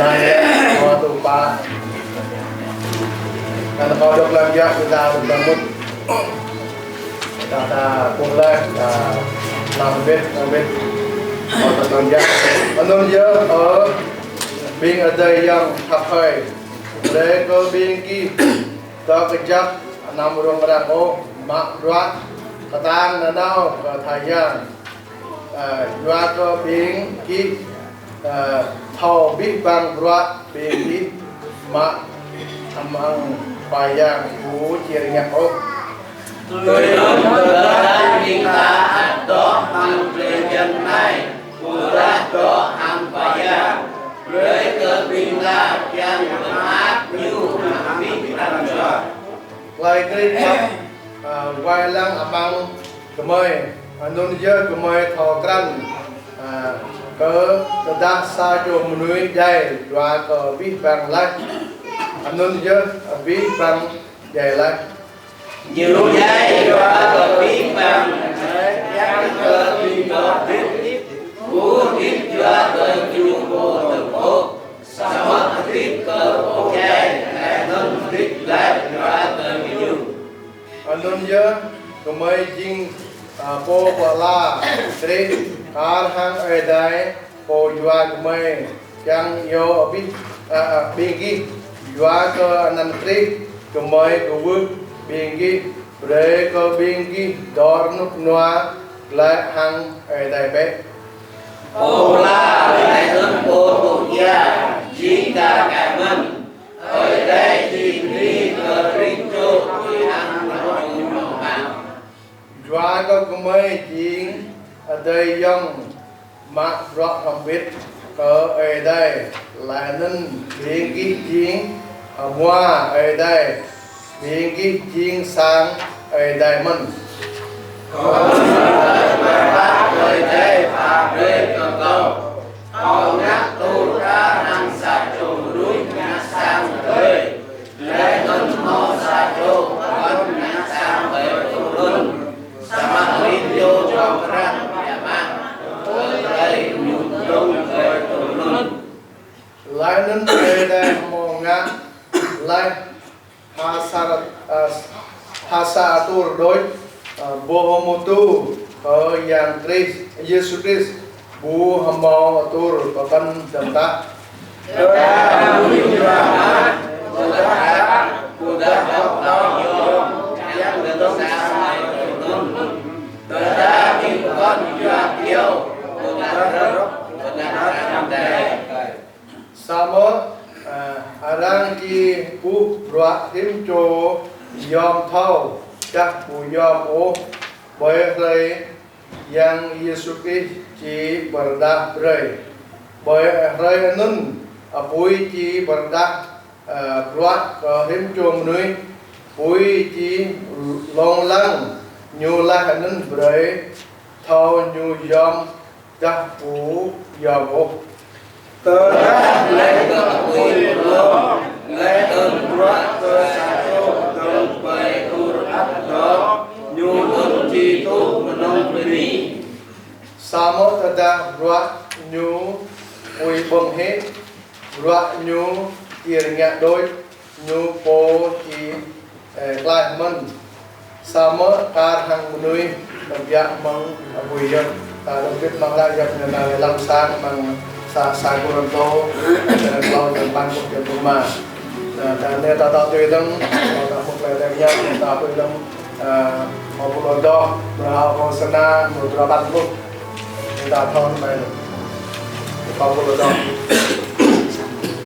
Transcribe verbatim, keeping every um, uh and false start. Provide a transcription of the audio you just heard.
Anai, kâo tŭ pă. Anŭn kâo dŏ lăm biă, ƀing ta dŏ lăm mŭt. Ta, ta, pŭ leh, ta, lăm bit, lăm bit. Kâo dŏ lăm biă. Anŭn yơh, ơ, ƀing adơi ayŏng khăp hơi. Brơi kơ ƀing gih dŏ kơjăp, anăm rŭng răng ôh, mă bruă kơtang nanao kơ Khua Yang. Ơ, yua kơ ƀing gih, ơ, thâo abih bang bruă ƀing gih mă amăng Khua Yang ƀu či rơngiă ôh. Tui anŭn tơdah ƀing ta ăt dŏ amăng plei bơyan anai, ƀôdah dŏ hăng Khua Yang, brơi kơ ƀing ta kiăng pơmơak Ñu amăng abih bang čô. Tơlơi Krist pap, ơ, wai lăng amăng gơmơi, anŭn yơh gơmơi thâo krăn, ơ, kơ tơdah sa čô mơnuih djai yua kơ abih bang laih, anŭn yơh abih bang djai laih. Ñu djai yua kơ abih bang, kiăng kơ ƀing gơ̆ hơdip, ƀu hơdip yua kơ ñu pô dơ̆ng ôh, samơ̆ hơdip kơ Pô djai, laih anŭn hơdip glaĭ yua kơ ñu. Anŭn yơh gơmơi jing, ơ, pô pơala Krist, kar hăng Ơi Adai Pô yua gơmơi, kiăng iâu abih, ơ, ơ, ƀing gih, yua kơ anăn Krist gơmơi kwưh ƀing gih, brơi kơ ƀing gih dŏ rơnŭk rơnua glaĭ hăng Ơi Adai bĕ. Pô pơala laih anŭn pô tŭ ia, jing ta kar mơ̆n. Ơi Adai či bơni kơ rĭm čô tui hăng mơnuih ñu mơ̆n. Yua kơ gơmơi jing adơi ayŏng mă bruă hrŏm hơbĭt kơ Ơi Adai, laih anŭn ƀing gih jing hơmua Ơi Adai, ƀing gih jing sang Ơi Adai mơ̆n. Kâo pơpă Ơi Adai pha brơi kơ kâo, kâo ngă tŭ ta hăng sa čô mơnuih ngă sang Ơi Adai. Laih anŭn hmâo sa čô pơkŏn ngă sang ƀơi tơlŭn. Samơ̆ rĭm čô čŏng răng biă mă kơ tơlơi ñu dơ̆ng ƀơi tơlŭn. Laih anŭn Ơi Adai hmâo ngă laih ha sa, ơ, ha sa atur đôč, ơ, boh hơmutu kơ Yang Krist, Yêsu Krist, ƀu hơmâo atur pơkŏn dơ̆ng tah. Tơdah mơnuih yua mă, ƀôdah đăo, ƀôdah đăo tơlơi yôm, kiăng kơ dơ̆ng sa tơlŭn. Tơdah ƀing pơkŏn yua kyâo, ƀôdah rơ̆k, ƀôdah rơ̆k. Samơ̆, ơ, arăng či ƀuh bruă rĭm čô yom thâo, čah ƀu yom ôh, ƀơi hrơi Yang Yêsu Krist či pơrơđah brơi. Ƀơi hrơi anŭn, apui či pơrơđah, ơ, bruă kơ rĭm čô mơnuih, apui či lông lăng ñu laih anŭn brơi thâo ñu yom dah ƀu yom ôh. Tơdah laih kơ apui pơlông, laih anŭn bruă kơ sa čô dơ̆ng ƀơi atur ăt dŏ, ñu anŭn či tŭ mơnơ̆ng bơni. Samơ̆ tơdah bruă ñu apui ƀơ̆ng hĭ, bruă ñu či rơngiă đôč, ñu pô či, ơ, klaih mơ̆n. Samơ̆ kar hăng mơnuih tơbiă mơ̆ng apui yơh. Ta dŏ hơbĭt mơ̆ng ta yơh, ñu ta lăm sang mơ̆ng sa, sa Kôrintô, ơ, klâo črăn păn pluh, črăn pluh rơma. Ơ, ta anai ta dŏ tui dơ̆ng, ta mŭt lĕ tơbiă, ta tui dơ̆ng, ơ, hmâo pluh dua, ƀrâo hmâo sa, mơ̆ng dua păn pluh. Ñu ta thâo anai. Hmâo pluh dua.